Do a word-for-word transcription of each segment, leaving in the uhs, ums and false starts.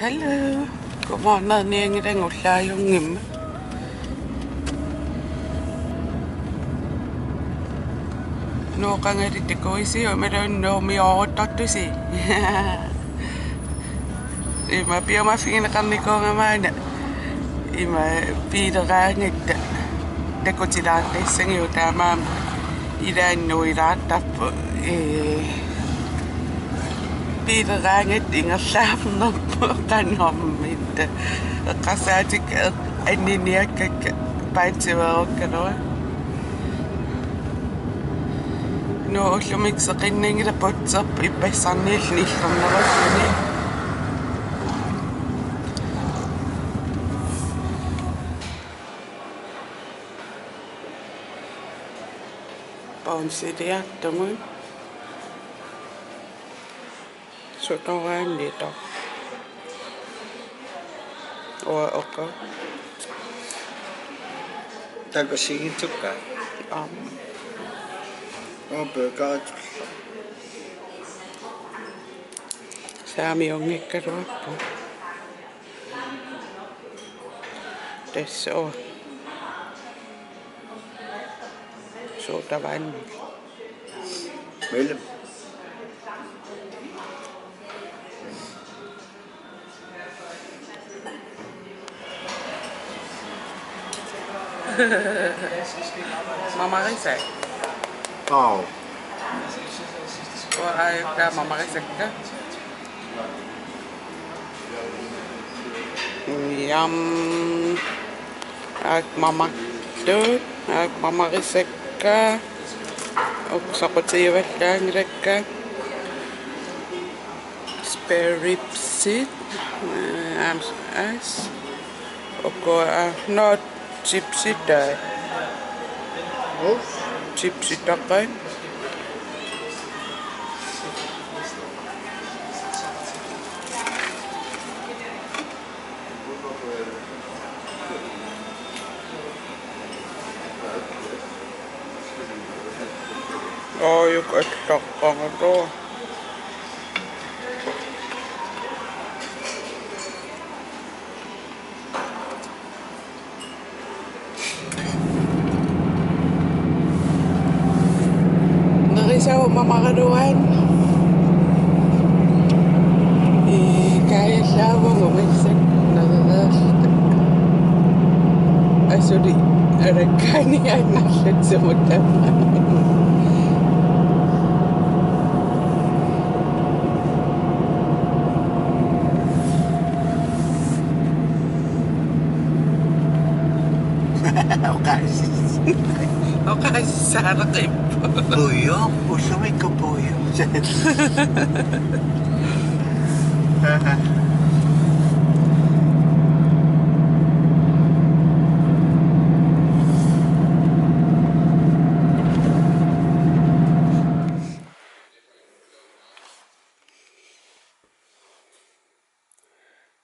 Hello. Godmorgen, niangilangullaajunngimma. Nuoqangali takuisiuk imaluunniit Nuummi ooruttortusi. Ima piumaffigineqarnikuugama una. Ima biileraangatta takutilaartassagiuk taamaammat ilaannuilaartarpu. Ee, biileraangatta ingerlaarnerput qanormita. Eqqarsaatikka eq-, anniniakkakka paantsiveerukkaluarlunga. Nuu ullumi seqinnanngilaq putserput ippassarniillu nillernerulluni. Bounciliartugut. Sutoraanniittoq. Uanga oqa. Takusigitukka. Aam. Uanga pøkaatullu. Saamiunngikkaluarpoq. Tassa uanga. Sodavand. Mellem. Mamarisakka. Aap. Uanga aajukka mamarisakka. Jam. Aak mamartut, aak mamarisakka, uku soqutigivallaanngilakka, spare ribsit, eh, aamma, as, uku, ah, no, chipsitai. Chipsitaqaat. Aajuku allaqqagaluaq. Nerisavut mamaraluaat. Ii, kaajallaavunga massakkut nerereerluta. Asuli alakkaaniaannarluta sumut tamarmi. Oqaasissaareqippoq. Puiu, ullumikkut puiu.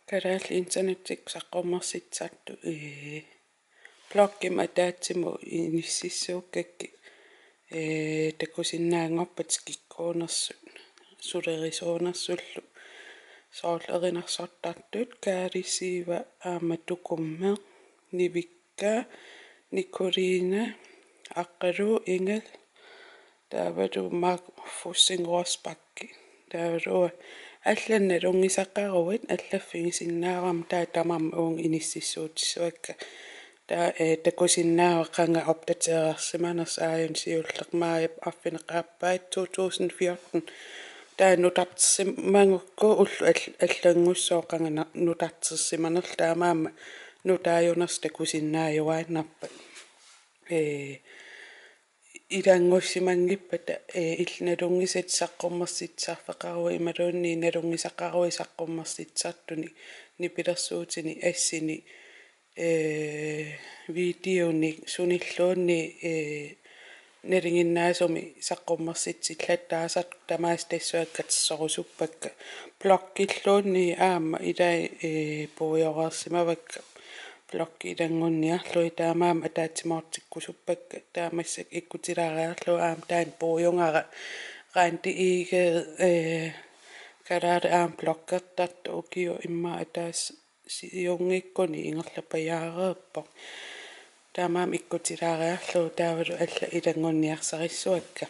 Kalaallit internettikkut saqqummersitsisartut, ee, bloggimi ataatsimut inississuukkakkit, ee, takusinnaanngorpatit kikkuunersut, sulerisuunersullu, soorlu erinarsortartut, Kaali Siiva aamma Tukummeq, Nivik- ka, Nikolina, Aqqalu Engel, taavalu Mark Fussing Rosbach. Taavalu allat nalunngisaqaruit, allaffigisinnaavarma taava tamarmik uunga inississuutissavakka. Taava, eh, takusinnaavara qanga opdaterersimanersoq, aajuna siulleq maajip arfineq-aappaata to tusind fjorten. Taava nutartersimagukku ullut all-, allanngussaaq qanga na-, nutartersimanerlugit, taamaammat nutaajunersoq takusinnaajuaannarpat. Ee, ilanngussimanngippat, ee, illit nalunngisatit saqqummersitsisarfeqaruit imaluunniit nalunngisaqaruit saqqummersitsisartunik, nipilersuutinik, assinik, ee, videonik, sunilluunniit, ee, nalinginnaasumik saqqummersitsillattaasartut tamaasa tassunga katersorusuppakka. Bloggilluunniit aamma ilai, ee, puigoreersimavakka. Bloggi ilanngunniarlugit, taamaammat ataatsimoortikkusuppakka. Taava massakkut ikkutilaariarlugu aamma taanna puigugara Randi Egede, ee, Kalaaleq aamma bloggertartoq ukiup immaqa ataaseq siunngikkuni ingerlapajaareerpoq. Taamaammat ikkutilaariarlugu taavalu allat ilanngunniarsarissuakka.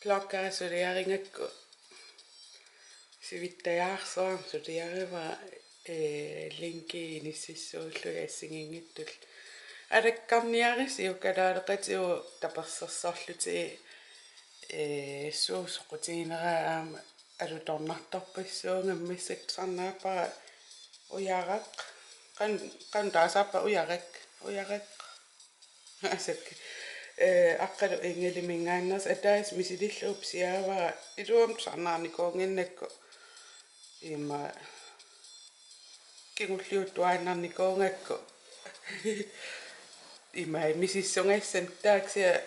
Bloggeri suliarigakku sivittajaarsuarmik suliarivara, ee, linki inississuullugit assigiinngitsullu. Alakkarniarisiuk kalaaleqatigut tapersersorlutit, ee, suut soqutigineraat aamma alutornartorpassuugamik, massakkut tusarnaarpara Ujaraq. Qan-, qanoq taasarpa? Ujaraq. Ujaraq. Asak. Ee, Aqqalu Ingeliminngaanneersoq ataaseq misilillugu pisiarivara, iluamik tusarnaarnikuunnginnakku. Ima kingulliuttuaannarnikuugakku. Ima misissugassanik, taava kisianni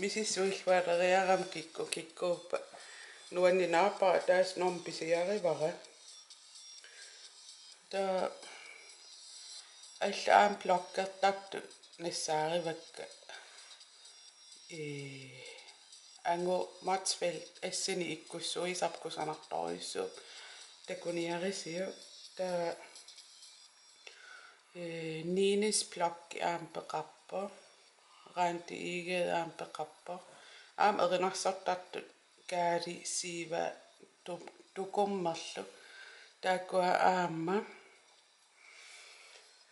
misissuillualeriarama kikkut kikkuuppat. Nuannaarpara, ataaseq normit pisiarivara. Taava allat aamma bloggertartut nassaarivakka. Ee, Angu Motzfeldt assinik ikkussuisarpoq, kusanartorujussuuvoq. Takuniarisiuk. Taava, ee, Nines bloggi aamma peqarpoq. Randi Egede aamma peqarpoq. Aamma erinarsortartut Kaali Siiva Tu-, Tukummerlu. Taakkua aamma.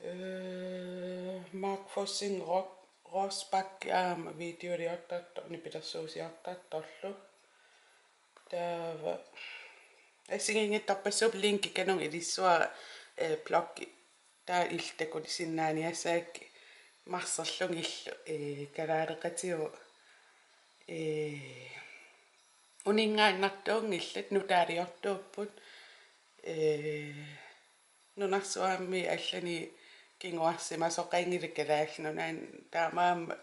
Ee, Mark Fossing Ro-, Rosbach aamma videoliortartoq, nipilersuusiortartorlu. Taava assigiinngitsorpassuupput linki kanunga ilissavara, ee, bloggi. Taava illit takusinnaaniassagakkit marserlugillu, ee, kalaaleqatigut, ee, uninngaannartuunngillat, nutaaliortuupput, ee, nunarsuarmi allani kinguarsimasoqanngilaq Kalaallit Nunaanni, taamaammat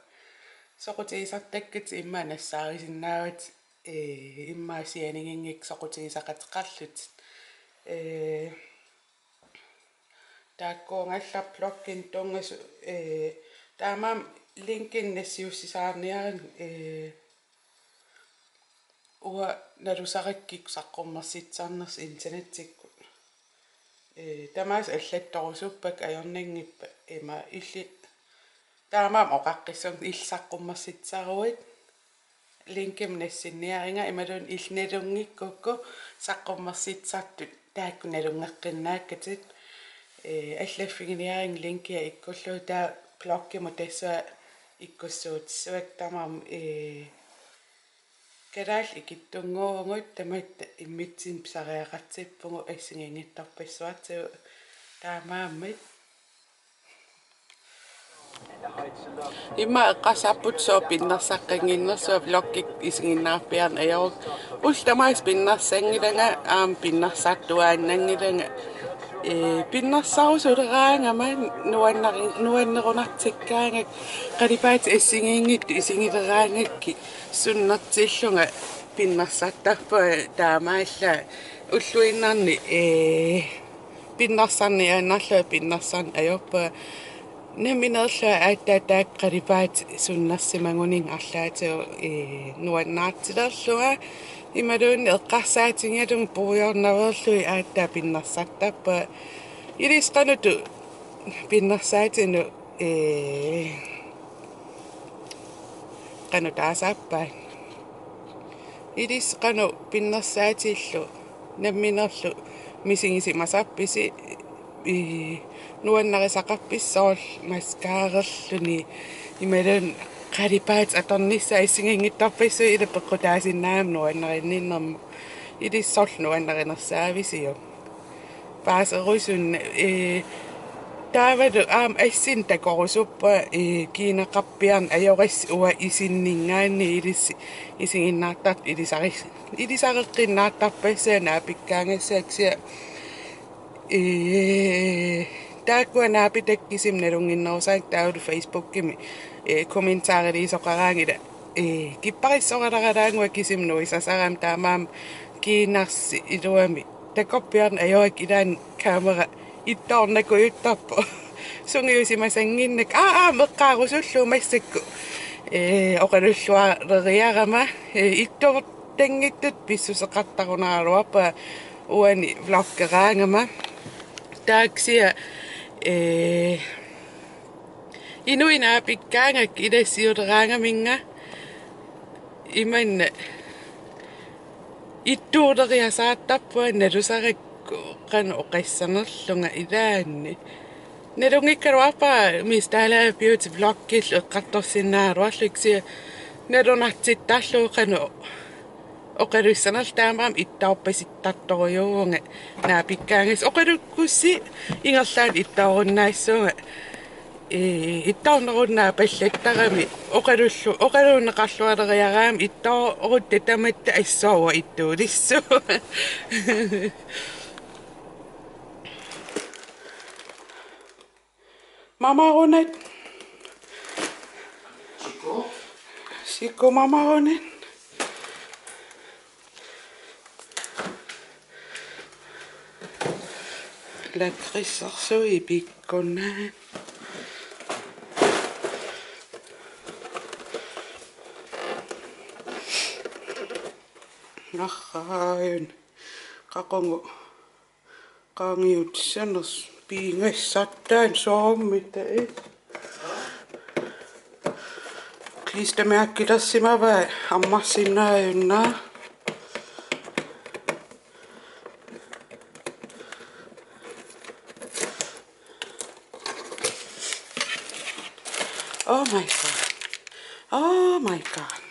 soqutigisartakkatit immaqa nassaarisinnaavatit, ee, immaqa sianiginngikkuit soqutigisaqateqarlutit. Ee, taakkuugallarput blogginut tunngasut, ee, taamaammat linkinik nassiussisaarniarigit, ee, uanga nalusarakkit saqqummersitsisarnersoq internettikkut. Ee, tamaasa allattorusuppakka, ajornanngippat, ima illit taamaammat oqaqqissuunga, illit saqqummersitsisaruit linkimut nassinniariga, imaluunniit illit nalunngikkukku saqqummersitsisartut taakku nalunngeqqinnaakkatit. Ee, allaffiginiariga linkia ikkullugu, taava bloggimut tassunga ikkussuutissavakka, tamarmik, ee, kalaallit ikittunnguuvugut, tamatta immitsinnut pisariaqartippugut assigiinngitsorpassuartigut taamaammat. Immaqa eqqarsarputit sooq pinnersaqqannginnersunga, vloggikka isiginnaarpiarneq ajorukku. Ullut tamaasa pinnersanngilanga, aamma pinnersartuaannanngilanga. Ee, pinnersarusuleraangama nuannari-, nuannerunartikkaangakku, qalipaatit assigiinngitsut isigileraangakkit sunnertillunga pinnersartarpunga, taamaallaat ulluinnarni, ee, pinnersarniaannarlunga pinnersarneq ajorpunga. Nammineerlunga aatsaat taakku qalipaatit sunnersimaguninnga arlaatigut, ee, nuannaartilerlunga, imaluunniit eqqarsaatigigalugu puigornaveerlugit aatsaat pinnersartarpunga. Ilissi qanoq pinnersaatinut, ee, qanoq taasarpaat. Ilissi qanoq pinnersaatillu nammineerlunga misigisimasarpisi, ii, nuannarisaqarpisi soorlu mascararluni imaluunniit qalipaatit atornissaat assigiinngitsorpassuit, ilaa peqqutaasinnaagami nuannarinninnermut. Ilissi sorleq nuannarinersaavisiuk? Paaserusunneq, ee, taavalu aamma assinik takorusuppunga, ee, kiinaqarpiarneq ajorassi uanga isinninngaanniit, ilissi isiginnaartartut ilisari-, ilisareqqinnaartarpassuit naapikkaangassaat, kisianni, ee, taakkua naapitakka kisimik nalunnginnerusarakkit, taavalu Facebookimi, ee, kommentariliisoqaraangat, ilaa, ee, kipparissoralaraangat uanga kisimik nuisasarama, taamaammat kiinarsi iluamik takorpiarneq ajorakku, ilaanni kamera ittoornakujuttarpoq. Sungiusimasannginnakku. Aa, aamma eqqaarusullugu massakkut. Ee, oqalulluareriarama, ee, ittoortanngitsutut pissuseqartarunaraluarpunga uani vloggeraangama. Taava kisianni, ee, inuit naapikkaangakka ilassiuleraangaminnga imanna ittuuleriasaartarpunga nalusarakku qanoq oqassanerlunga ilaanni. Nalunngikkaluarpara Miss Dalager Beauty vloggillu eqqartorsinnaagaluarlugu kisianni nalunartittarlugu qanoq oqalussanerlugu taamaammat ittoorpasittartorujuuvunga naapikkaangassi oqalukkussi ingerlaannaq ittoorunnaassuunga. Ee, ittoornerunnaapallattarami oqalullu-, oqaluunneqarlualeriaraangama ittoorutta tamatta assut ittuulissuunga. Mamarunat. Siku. Siku mamarunat. Lakridsersuit pikkunaat. Narraajun. Qaqugu. Qaangiutissanersoq piigassartaan soormita i. Klistermærkilersimavai ammarsinnaajunnaaq. Oh my God. Oh my God.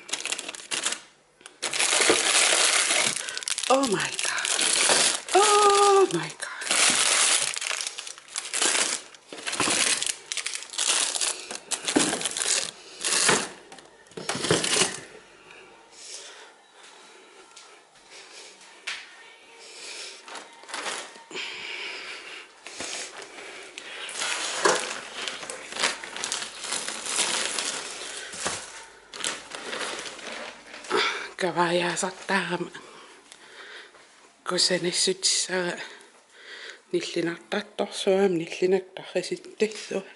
Oh my God. Oh my God. Kavaajaasartarama kusanissutissara nillinartartorsuarmik nillinak tarrisittassuaq.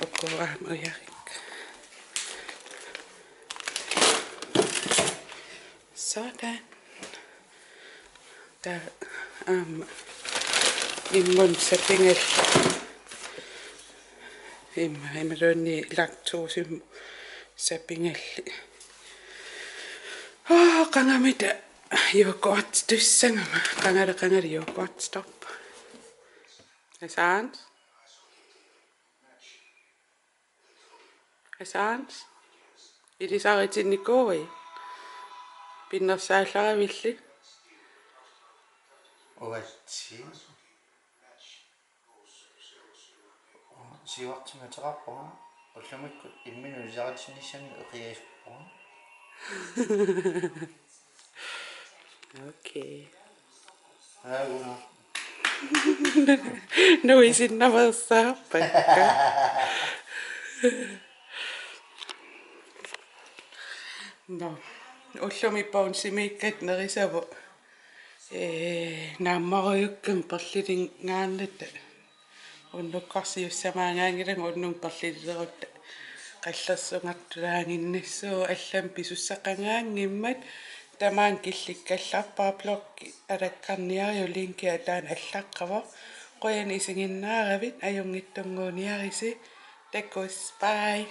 Ukua aamma ujarik. Sådan. Taava aamma immun sapigal. Imma, imaluunniit laktosi sapigalli. Aa, qangamita yoghurt tussagama. Qangali, qangali yoghurt stop. Assange. Assange. Ilisaritinnikuuit. Pinnersaallaravit? Uatsi. Siuartinnguteqarpunga ullumikkut imminut ilisaritinnissamut eqiasuppunga. Okay. Aaguna. Nuisinnaveersaarpakka. Nå. Ullumi Bouncy-miikkatta nerisavut. Ee, naammarujukkama perlilingaarnata. Unnukkorsiussamaangaanngilanga unnummut perlililerutta. Qallersugartulaaginnassuugut allamik pisussaqangaanngimmat tamaanga killikkallarpara bloggi alakkarniariuk linkia taanna allaqqavoq. Qujanaq isiginnaaravit ajunngitsunnguuniarisi. Takuss, bye.